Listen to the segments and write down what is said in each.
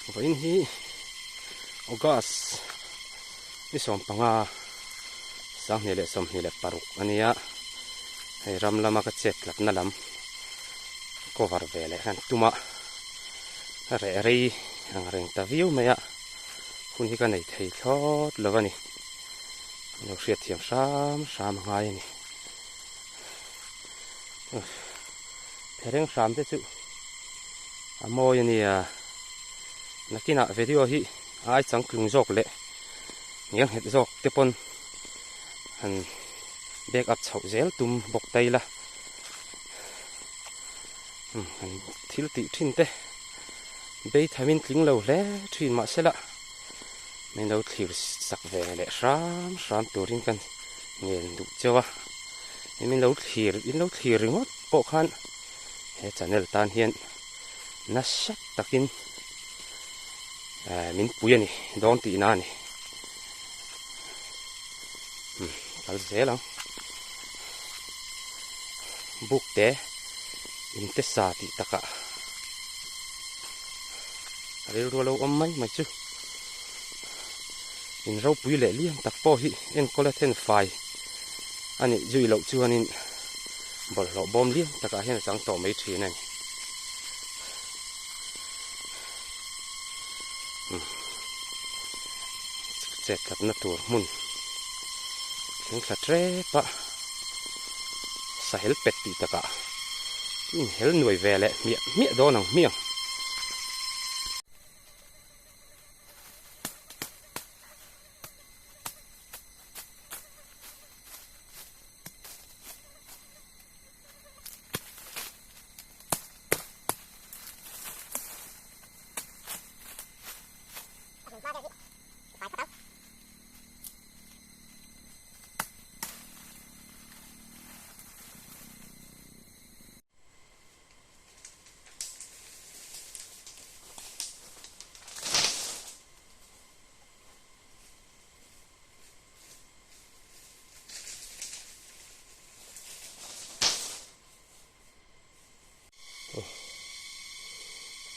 Vawiin hi August ni 15 2026 a nia. Hei ram lama ka chet tlatna lam cover ve leh khan tuma reh rei ang reng ta viau mai a. Hun hi ka nei thei thlawt lo a ni. Lo hriatthiam hram hram a ngai a ni. Thereng hram te chu a mawi a nia. Nakinah video hi a ai changtlung zawk leh ngel nghet zawk te pawn han back up chhoh zel tum bawk ta ila. An thil tih thin te bei thamin tling lo hle thin mahsela min lo thlir sak ve leh hram hram turin ka ngen duh cheu a. Min lo thlir in lo thlir ringawt pawh khan he channel tan hian nasa takin eh min pui a ni dawn tihna a ni. Umm kal zel ang. Buk te in te sa tih takah a rilru a lo awm mai mai chu. In ropui leh lian tak pawh hi enkawl a then fai a nih zui loh chuanin bawlhhlawh bawm lian takah hian a chang tawh mai thin a ni. Umm chet tlatna tur hmun thleng thla tep a sahel pet tih takah inhel nuai ve leh hmiah hmiah dawn ang hmiang.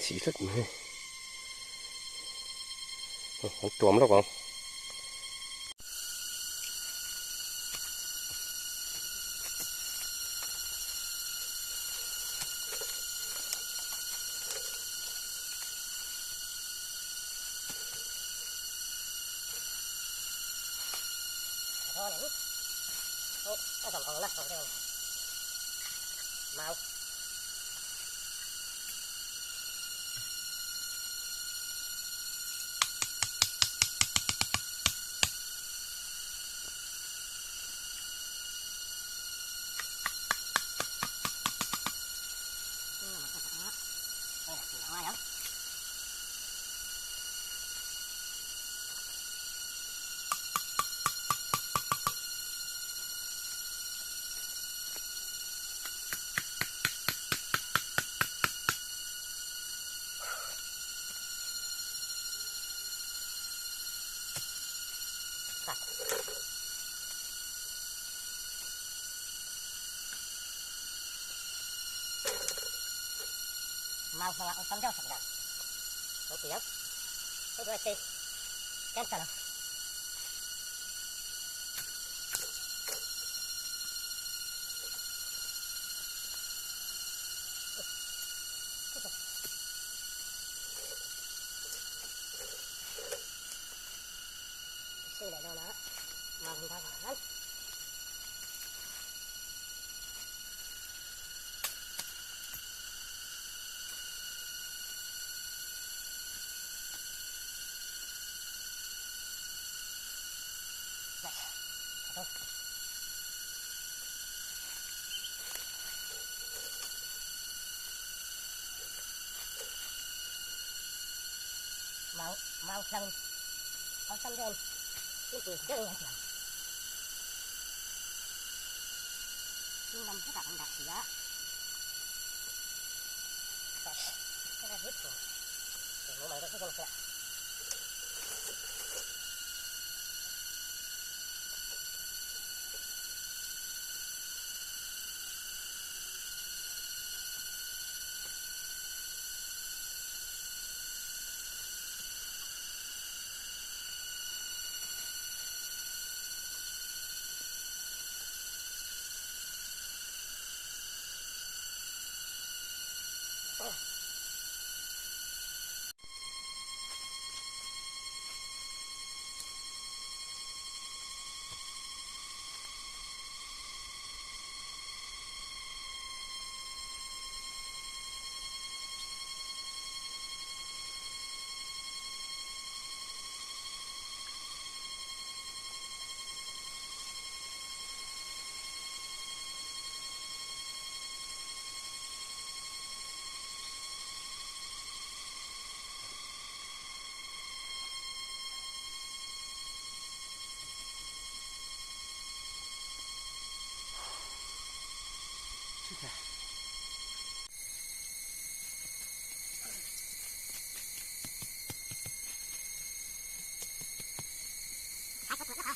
Thih tlat mai an tuam lawk ang.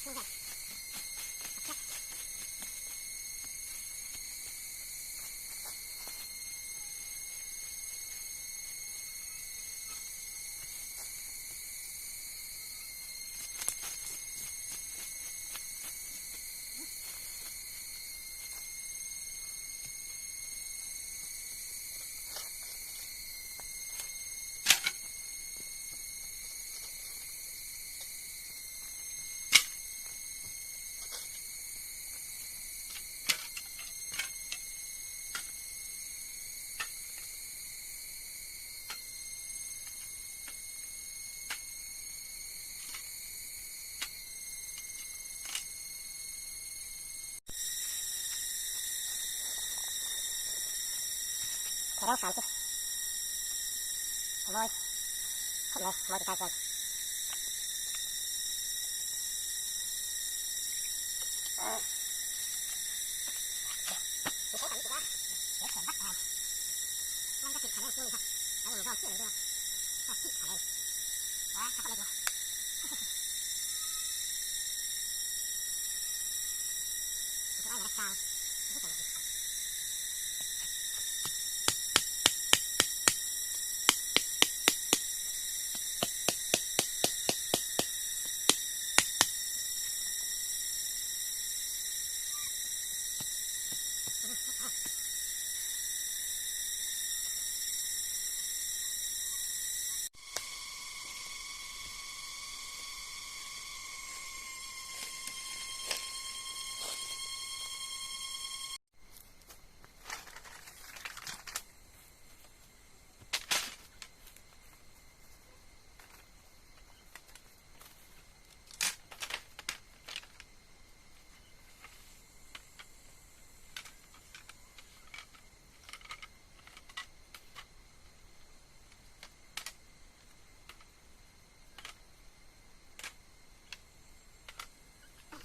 Thei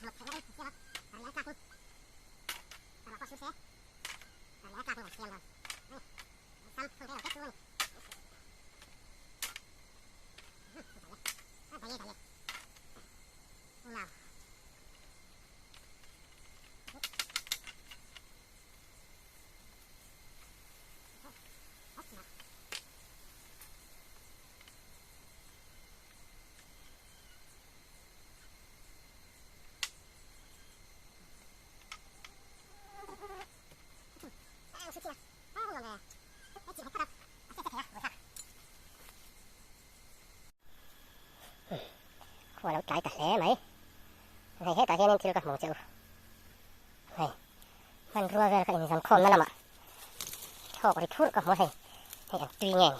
hram chu a mawi khawp mai, mawi ti tai chuan. Khua lo tlai ta hle mai. Hei hetah hianin thil ka hmu che u. Hei hmanrua vel ka inzam khawmna lamah thawk ri phurh ka hmu a hei. Hei an tui nge ni.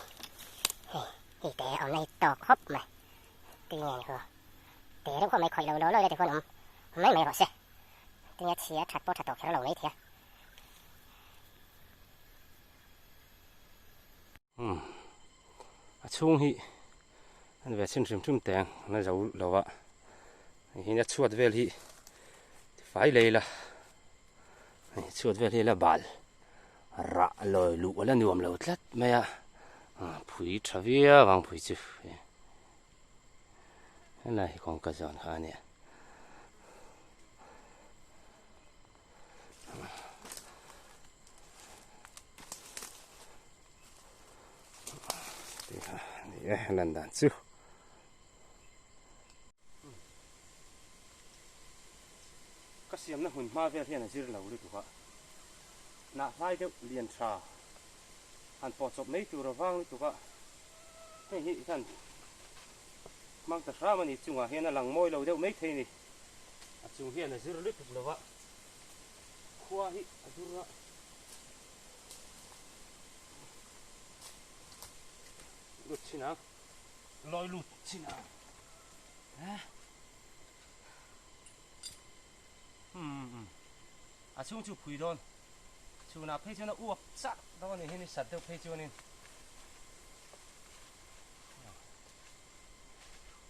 Hei hei te awmna hi tawk khawp mai. Tui nge ni khaw. Te reuh khawp mai khawih lo law law ila tikhuan awm mai mai rawh se. Tinge chhia that pawh tha tawh kher lo mai thei a. Umm a chhung hi an ve chhin hrim hrim teng an la zo lo a hei hian a chhuat vel hi tifai lei la hei chhuat vel hi la bal rah lawi luh a la nuam lo tlat mai a phui tha viau ang phui chu helai hi kawngka zawn kha a nia. Lan dan chu ka siamna hun hma vel hian a zir lo lutuk a hnah hlai deuh lian tha han pawh chawp mai tur a vang lutuk a hei hi khan hmang ta hram a ni chungah hian a lang mawi lo deuh mai thei a ni. A chung hian a zir lutuk lo a, khua hi a dur a. Lut chin ang, lawi lut chin ang. Hmm, a chhung chu phui dawn. Chhunah phei chuan a uap chak dawn a ni hi ni sat deuh phei chuanin.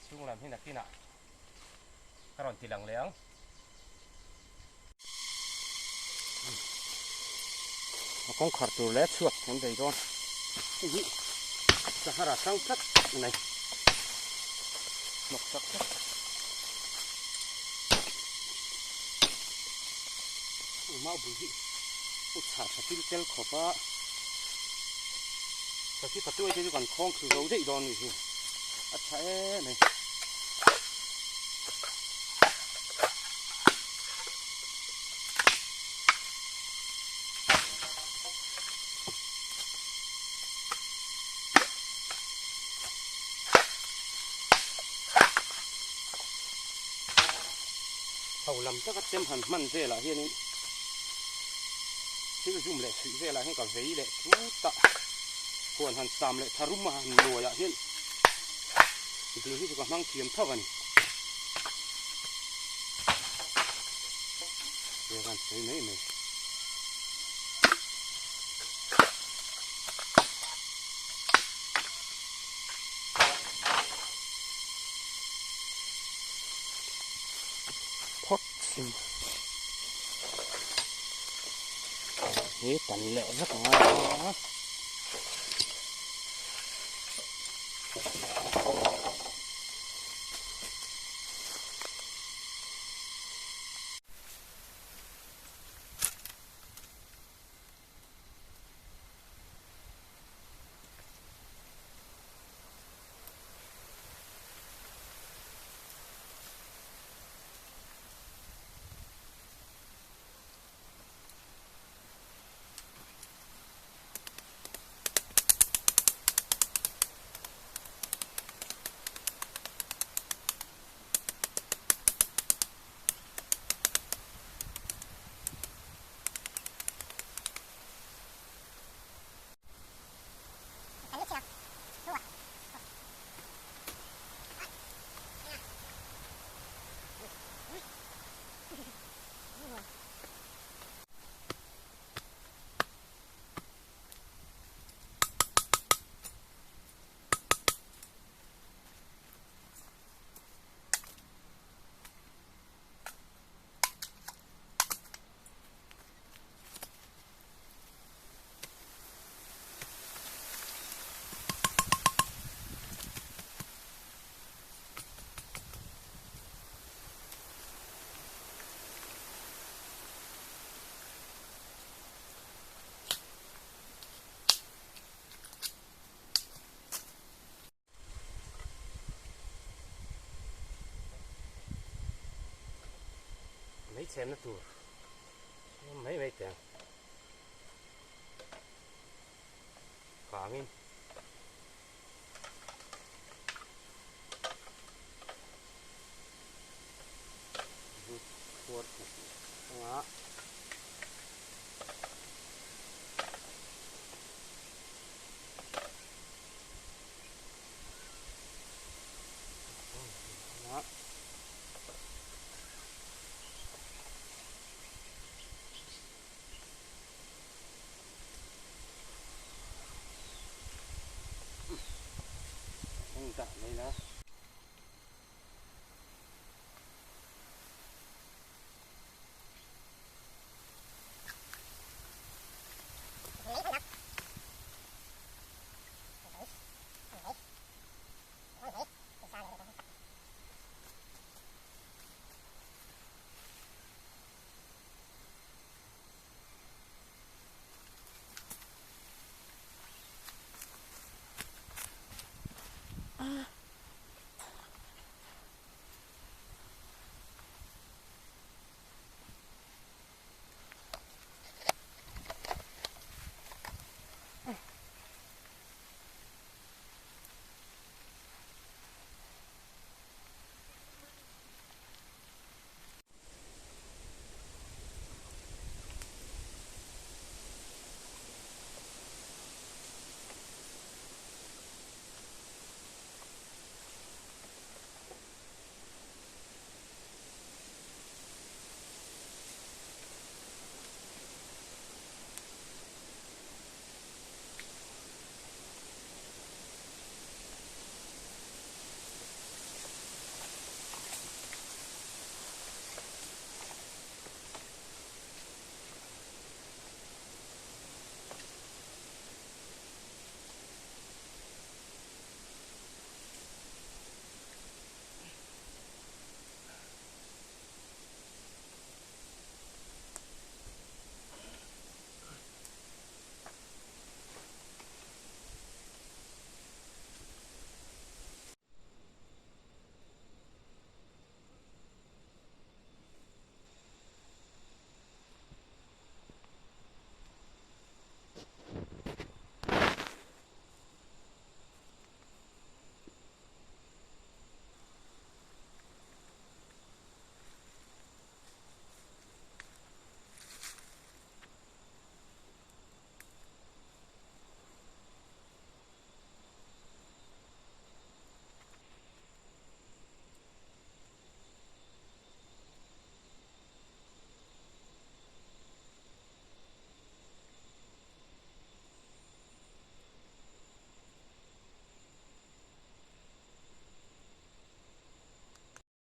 Chhung lam hi nakinah ka rawn ti lang leh ang. A kawngkhar tur leh chhuak kan bei dawn. Hei hi sahara hrang tlat mai. Hnawk tak tak. Mau bul hi u chhah tha til tel khawp a, sakhi patuai te chu kan khawng thlu zo daih dawn a nih hi, a tha em mai. Ho lam taka chem han hman velah hianin thil zum leh suih velah hian ka vei leh tut a, huan han sam leh tharum a han luaiah hian ding hi chu ka hmang thiam tho a ni. Hei kan sawi mai mai. Phawt sim. He tan leh vek ang a. Mei chhemna tur mai mai teh ang kangin zu khuar anga. Dah mai la.